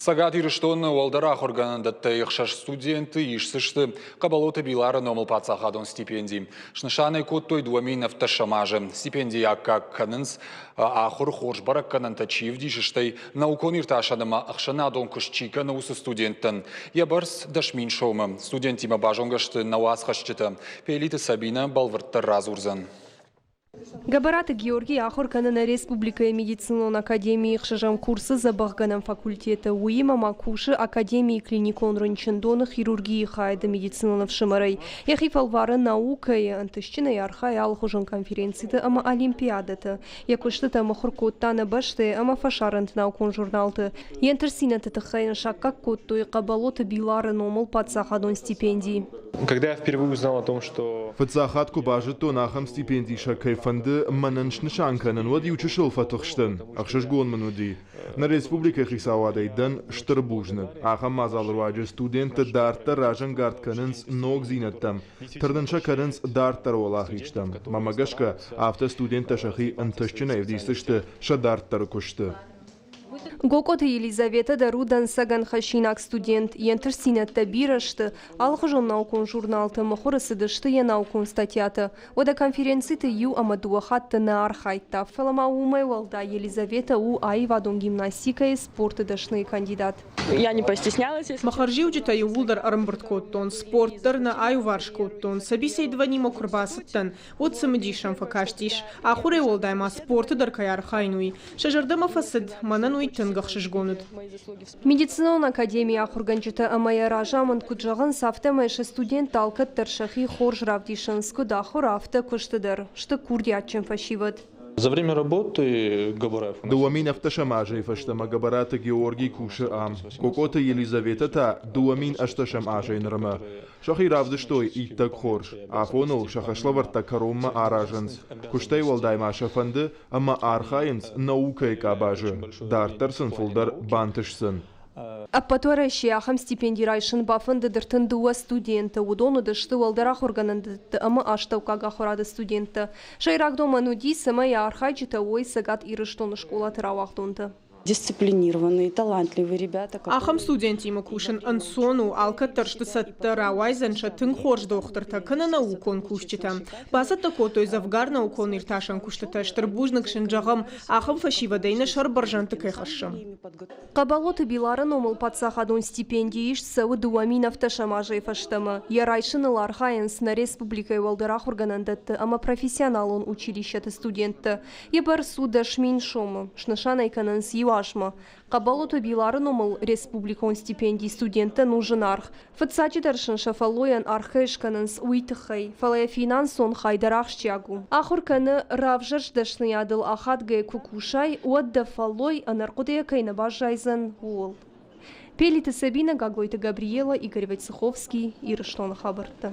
Цӕгат Ирыстоны уӕлдӕр ахуыргӕнӕндӕттӕй ӕхсӕз студенты исдзысты Хъӕбӕлоты Билары номыл паддзахадон стипенди. Снысан ӕй кодтой 2017 азы. Стипендийы аккаг кӕнынц, ахуыр хорз бӕрӕггӕнӕнтӕ чи ӕвдисы, стӕй наукон иртасӕн ӕмӕ ӕхсӕнадон куыст чи кӕны, уыцы студенттӕн. Йӕ бӕрц 10 000 сомы. Студенттимӕ базонгӕ сты нӕ уацхӕсджытӕ. Пелиты Сабинӕ бӕлвырддӕр радзурдзӕн. Гӕбӕраты Георгий ахуыр кӕны нӕ республикӕйы медицинон академийы ӕхсӕзӕм курсы дзӕбӕхгӕнӕн факультеты, уыимӕ ма кусы академийы клиникон рынчындоны хирургийы хайады медицинон ӕфсымӕрӕй. Йӕхи фӕлвары наукӕйы, ӕнтыстджынӕй архайы алыхуызон конференциты ӕмӕ олимпиадӕты. Йӕ куыстытӕ мыхуыр кодта нӕ бӕстӕйы ӕмӕ фӕсарӕнты наукон журналты. Йе нтыстдзинӕдты тыххӕй йын саккаг кодтой Хъӕбӕлоты Билары номыл паддзахадон стипенди. Когда я впервые узнал о том, что... Фыццаг хатт куы базыдтон, ахӕм стипенди сӕ кӕй фӕнды мӕнӕн снысан кӕнын, уӕд иучысыл фӕтыхстӕн. Ӕхсызгон мын уыди. Нӕ республикӕйы хицауадӕй дӕн стыр бузныг. Ахӕм мадзалы руаджы студентты дарддӕр разӕнгард кӕнынц ногдзинӕдтӕм, тырнын сӕ кӕнынц дарддӕр уӕлахизтӕм. Мӕнмӕ гӕсгӕ, афтӕ студенттӕ сӕхи ӕнтыстджынӕй ӕвдисдзысты сӕ дарддӕры куысты. Гокъоты Елизаветӕ дӕр у дӕнцӕгӕн хӕссинаг студент. Йе нтыстдзинӕдтӕ бирӕ сты, алыхуызон наукон журналты мыхуыры цыдысты йӕ наукон статьятӕ. Уӕдӕ конференциты иу ӕмӕ дыууӕ хатты нӕ архайдта, фӕлӕ ма уымӕй уӕлдай Елизаветӕ у аивадон гимнастикӕйы спорты дӕсныйы кандидат. Я не постеснялась. Мӕ хӕрзиуджытӕ иууылдӕр ӕрӕмбырд кодтон, спорт дӕр нӕ аиуварс кодтон, собеседованимӕ куы рбацыдтӕн, уӕд цымыдис ӕм фӕкастис, ахуырӕй уӕлдай ма спорты дӕр кӕй архайын, уый. Сӕ зӕрдӕмӕ фӕцыд, мӕнӕн уый тынг ӕхсызгон уыд. Медицинон академийы ахуыргӕнджытӕ ӕмӕ йӕ разамынд куыд зӕгъынц, афтӕмӕй сӕ студенттӕ алкӕддӕр сӕхи хорз равдисынц, куыд ахуыр, афтӕ куысты дӕр. Сты курдиатджын фӕсивӕд. За время работы Габараев 2017 азӕй фӕстӕмӕ Габараты Георгий кусы ам. Кокоты Елизаветӕ та 2018 азӕй нырмӕ. Сӕхи равдыстой иттӕг хорз. Афоныл сӕ хӕслӕвӕрдтӕ кӕронмӕ аразынц. Куыстӕй уӕлдай ма сӕ фӕнды, ӕмӕ архайынц наукӕйы къабазы. Дарддӕр сын фылдӕр бантысдзӕн. Ӕппӕтуӕрӕсейы ахӕм стипенди райсын бафӕндыд 32 студенты. Уыдон уыдысты уӕлдӕр ахуыргӕнӕндӕтты ӕмӕ астӕуккаг ахуырады студенттӕ. Сӕйраг домӕн уыди, цӕмӕй йӕ архайджытӕ уой Цӕгат Ирыстоны скъолаты рауагъдонтӕ. Дисциплинированные, талантливые ребята. Ахӕм студентимӕ кусын ӕнцон у, алкӕддӕр сты цӕттӕ, рауайдзӕн сӕ тынг хорз дохтыртӕ кӕнӕ наукон кусджытӕ. Бацӕттӕ кодтой дзӕвгар наукон иртасӕн куыстытӕ, стыр бузныг сын зӕгъӕм, ахӕм фӕсивӕдӕй нӕ сӕр бӕрзӕндты кӕй хӕссӕм. Хъӕбӕлоты Билары номыл паддзахадон стипенди ист цӕуы 2017 азӕй фӕстӕмӕ. Йӕ райсыныл архайынц нӕ республикӕйы уӕлдӕр ахуыргӕнӕндӕтты ӕмӕ профессионалон училищӕты студенттӕ. Йӕ бӕрц у 10 000 сомы, снысан ӕй кӕнынц иу азмӕ. Хъӕбӕлоты Билары номыл республикон стипенди студенттӕн у зынаргъ. Фыццаджыдӕр сын сӕ фӕллойӕн аргъ кӕй скӕнынц, уый тыххӕй, фӕлӕ йӕ финансон хай дӕр ахсджиаг у. Ахуыр кӕны, равзӕрст дӕсныйадыл ахадгӕ куы кусай, уӕд дӕ фӕллой ӕнӕрхъуыдыйӕ кӕй нӕ баззайдзӕн, ууыл. Пелиты Сабинӕ, Гаглойты Габриэла, Игорь Войцеховский, Ирыстоны хабӕрттӕ.